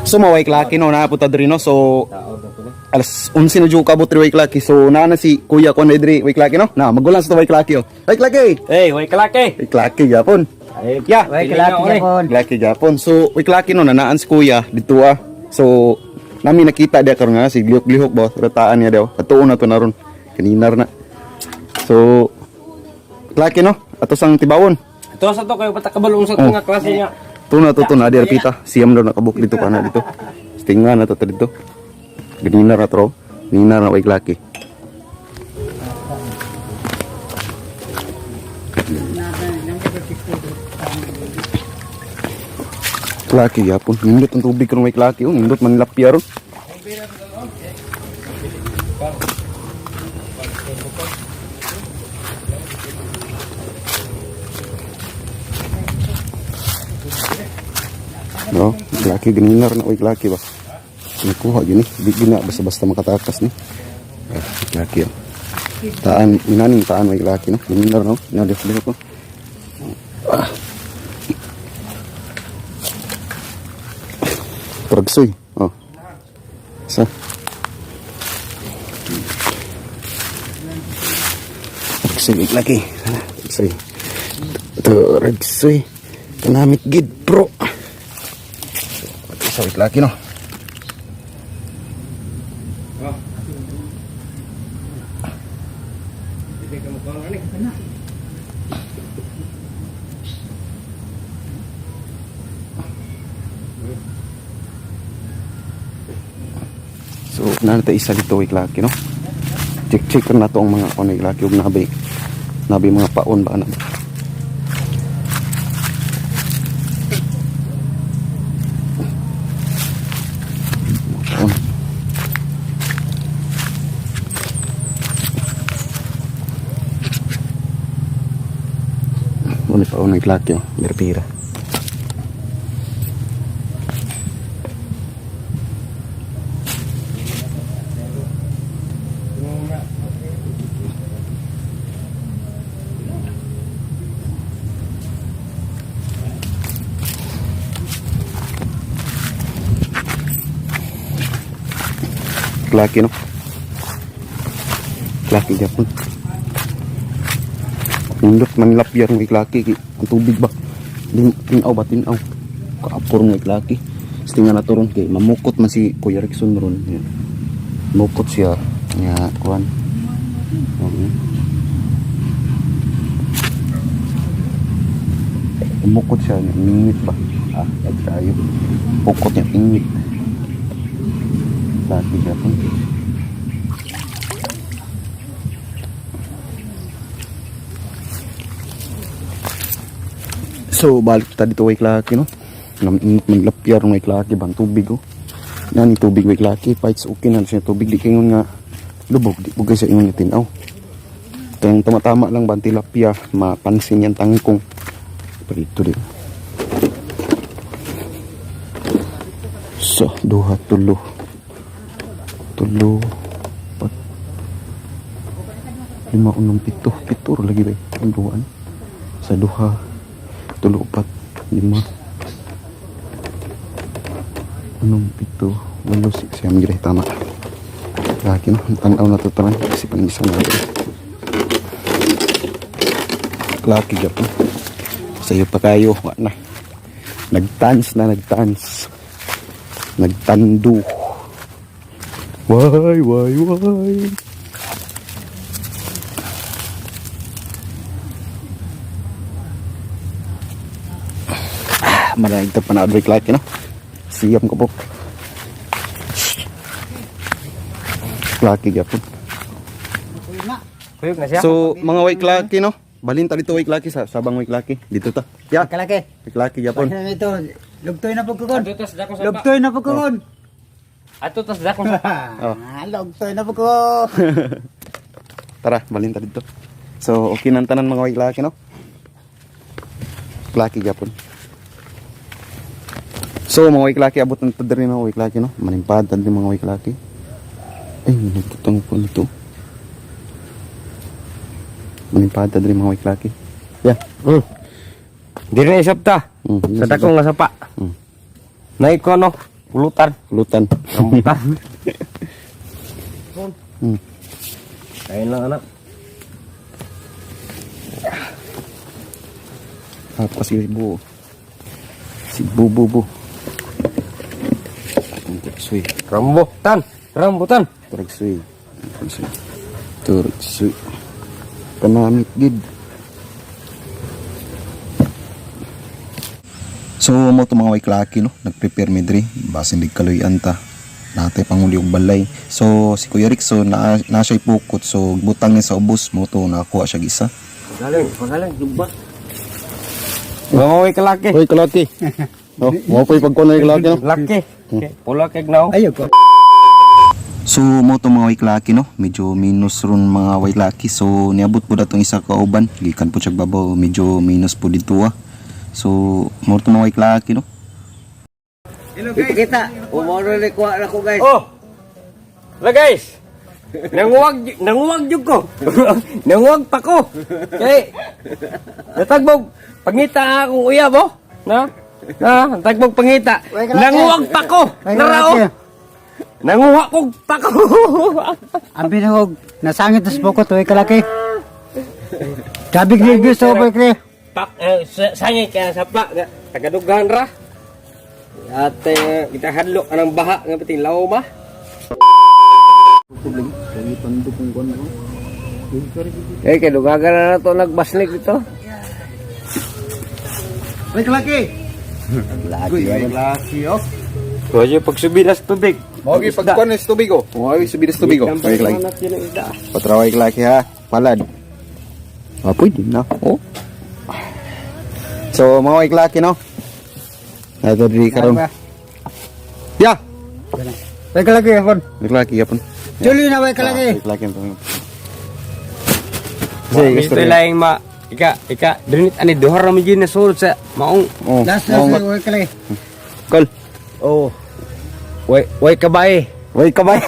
So maway klaki no na punta diri no. So alas 11 na jud kabot diri, way klaki. So naa na si kuya ko na diri, way klaki no. Na magulang sa to, way klaki oh. Way klaki. Hey, way kalaki. Way klaki gyapon. Ay, Yeah. Way kalaki gyapon. Klaki gyapon. So way klaki no nanaan si kuya dito ah. So nami nakita dia karon nga si glihok-glihok ba rataan niya daw. Atuon na to naron. Kaninar na. So klaki no ato sang tibawon. Ito sa to kayo patakabalong sa to nga klase niya. Tuna to na di pita. Siyam daw nakabuk dito kana dito. Stinga na to to dito. Ganina ra to. Ganina ra way klaki. Klaki yapon. Nindot ang tubig karon, way klaki oh. Nindot man lapya ron. No, klaki ganina ra na way klaki ba. Nakuha gini, di gina basta-basta makatakas ni. Ah, klaki oh. Taan, minaning taan may klaki no. Ganina ra no. Nalif ko. Ah. Tragsoy. Oh. Sa. Tragsoy may klaki. Tragsoy. Tragsoy. Kanamit gid bro. Sa laki no. So, na isa dito kay Klaki, no? Check check na to ang mga ano kay Klaki ug nabi. Nabi mga paon ba na. Mga paon. Ano paon ng Klaki, oh. Mirpira. Klaki no. Klaki gyapon. Nindot man lapyar ng iklaki ki ang tubig ba. Tinaw ba tinaw. Kaapor ng iklaki. Stinga na to ron kay mamukot man si Kuya Rickson ron. Yan. Mukot siya nya kuan. Okay. Umukot siya niya, mingit ba? Ah, tayo. Pukot niya, mingit. Laki gyapon. So, balik ta dito kay Klaki, no? Naminit maglapyar ng Klaki, bang tubig, oh. Nani tubig kay Klaki, fights okay na siya tubig. Di kayo nga lubog, di po kayo sa ingon nga tinaw. Kaya tama-tama lang ba ang tilapia, mapansin yan tangkong. Pero ito din. So, duha, tulo. Tulo, pat, lima, unom, pito. Pito ro lagi ba? Ang duhaan. Sa duha, tulo, upat, lima, unom, pito, walo, six. Siyam, gire, tama. Lagi no, tanaw na to tanan. Kasi paningisa na ito. Laki gyapon. Sayo pa kayo, wa na. Nagtans na, nagtans. Nagtandu. Why, why? Ah, maraming ito pa na break laki, no? Siyam ko po. Laki gyapon. Kuyog na siya. So, mga way klaki, no? Balin ta dito way klaki sa sabang way klaki. Dito ta. Ya, Kalaki. way klaki gyapon. Ano ito? Lugtoy na pagkukon. Ato tas dako sa pa. Lugtoy na pagkukon. Ato tas dako sa Oh. Ah, lugtoy na pagkukon. Tara, balin ta dito. So, okay nang tanan mga way klaki, no? Klaki gyapon. So, mga way klaki abot ng diri mga way klaki, no? Manimpad ta diri mga way klaki. Ay, nagtutong po nito. Manimpad ta diri mga way klaki. Yeah. Diri na isap ta. Sa dako nga sapa. Nay ko no. Pulutan. Pulutan. Rambutan. Kain lang, anak. Apa si Bu? Si Bu Bu Bu. Turksui, Rambutan. Rambutan. turksui. Turksui. Turksui. Kanamit gid. So mo to mga waiklaki no, nagprepare mi diri basin dig kaluy-an ta. Natay panguli og balay. So si Kuya Rick so na siya pukot, so butang niya sa ubos mo to nakuha siya isa. Pagaling, pagaling, lugba. Mga kalaki. Hoy kalaki. Oh, mo pa ipagkuan na kalaki no. Laki. Pula kag now. Ayaw ko. So mo to mga waiklaki no, medyo minus ron mga waiklaki. So niabot po datong isa ka uban, gikan po siya babaw, medyo minus po dito ah. So mo to mga waiklaki no. Kita, umoro ni kuha na ko, guys. Oh. La guys. Nanguwag nanguwag jud ko. Nanguwag pa ko. Kay natagbog pangita ang akong uyab oh. Na? Na, natagbog pangita. Way kalaki. Nanguwag pa ko. Way Narao. kalaki. Nanguha kog pa ko. Ang binahog, nasangit sa bukot, way kalaki. Dabig review sa way kalaki. Pak eh, sangit kaya sa pa nga tagadughan ra. At kita hadlok anang baha nga pati law ba? Eh kay dugagan na to nagbaslik dito. Way kalaki. Waiklaki oh. Kuya pagsubi nas tubig. Mao gi pagkuan is tubig oh. Mao gi subi is tubig oh. Waiklaki. Patra waiklaki ha. Palad. Ah, pwede na. Oh. So mga waiklaki no. Ato diri karon. Ya. Way kalaki, hapon. Waiklaki yapon. Tuloy na way kalaki. Waiklaki to. Sige, gusto Ito lang ma ika ika drinit ani duha ra man jud na sulod sa maong. Oh. Last, last, way kalaki. Kol. Oh. Way way kabay. Way kabay.